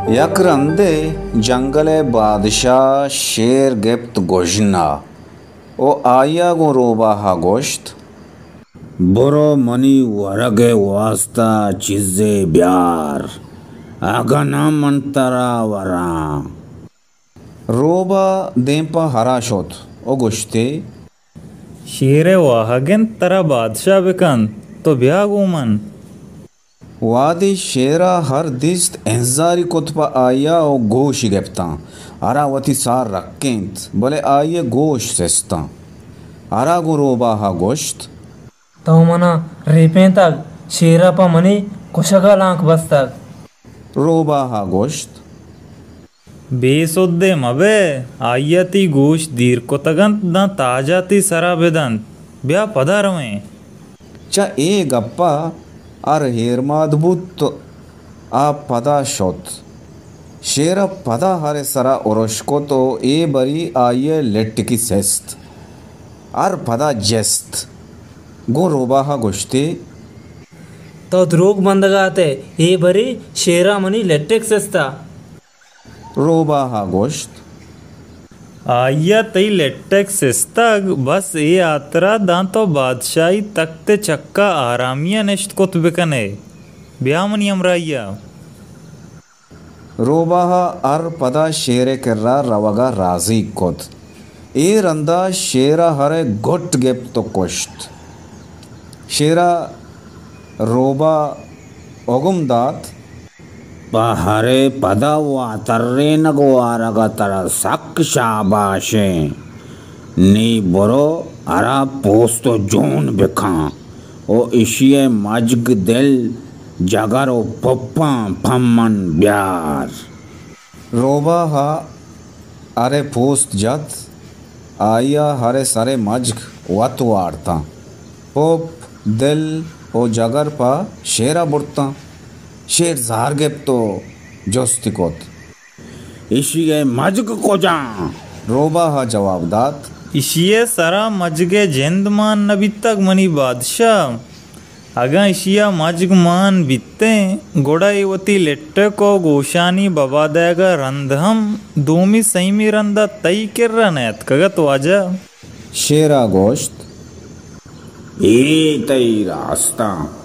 یک رندے جنگل ءِ بادشاہ شیر گپت گژن ءَ ءُ آئی ءَ گوں روباہ ءَ گوشت، برو منی ورگ ءِ واستا چیزے بیار، اگاں ناں من ترا وراں۔ روباہ دیم پہ ہرا شت ءُ گوشتے، شیر ءِ واہگ انت ترا بادشاہ بکنت، تو بیا گوں من۔ وہدے شیر ءَ ہر دیست، انزاری کت پہ آئی ءَ ءُ گوش گپتاں۔ ہرا وتی سار رکینت، بلے آئی ءِ گوش سستاں۔ ہرا گوں روباہ ءَ گوشت، تو منا ریپینتگ، شیر ءَ پہ منی کشگ ءَ لانک بستگ۔ روباہ ءَ گوشت، بے سدے مہ بئے، آئی ءَ تئی گوش دیر کتگ انت، داں تاج ءَ تئی سرا بدنت۔ بیا پدا رویں۔ چہ اے گپ ءَ ہر ہیرماد بوت ءُ آ پدا شت۔ شیر ءَ پدا ہر ءِ سرا ارش کت ءُ اے بری آئی ءِ لٹکی سست۔ ہر پدا جست۔ گوں روباہ ءَ گوشتے، تو دروگ بندگ ءَ ات ئے، اے بری شیر ءَ منی لٹک سستا۔ روباہ ءَ گوشت، آئی ءَ تئی لٹک سستگ، بس اے ہاترا داں تو بادشاہی تخت ءِ چکا آرامی ءَ نشت کت بکن ئے۔ بیا منی ہمراہی ءَ۔ روباہ ءَ ہر پدا شیر ءِ کرا روگ ءَ رازیگ کت۔ اے رندا شیر ءَ ہر ءِ گٹ گپت ءُ کشت۔ شیر ءَ روباہ ءَ حکم دات، پہ ہر ءِ پدا واترینگ ءُ آرگ ءَ ترا سک شاباش ایں۔ نی برو ہرا پوست ءُ جون بکن ءُ ایشی ءِ مجگ، دل، جگر ءُ پپاں پمن بیار۔ روباہ ءَ ہر ءِ پوست جت، آئی ءَ ہر ءِ سر ءِ مجگ وت وارتاں۔ پپ، دل ءُ جگر پہ شیر ءَ برتاں۔ شیر زار گپت ءُ جستی کت، ایشی ءِ مجگ کجا؟ روباہ ءَ جواب دات، ایشی ءِ سرا مجگ ءِ جند مان نہ بیتگ منی بادشاہ۔ اگاں ایشی ءَ مجگ مان بیتیں، گڑا اے وتی لٹک ءُ گوشانی ببا دئیگ ءَ رند ہم دومی سئیمی رند ءَ تئی کرا نیاتکگ ات واجہ۔ شیر ءَ گوشت، اے تئی راستاں،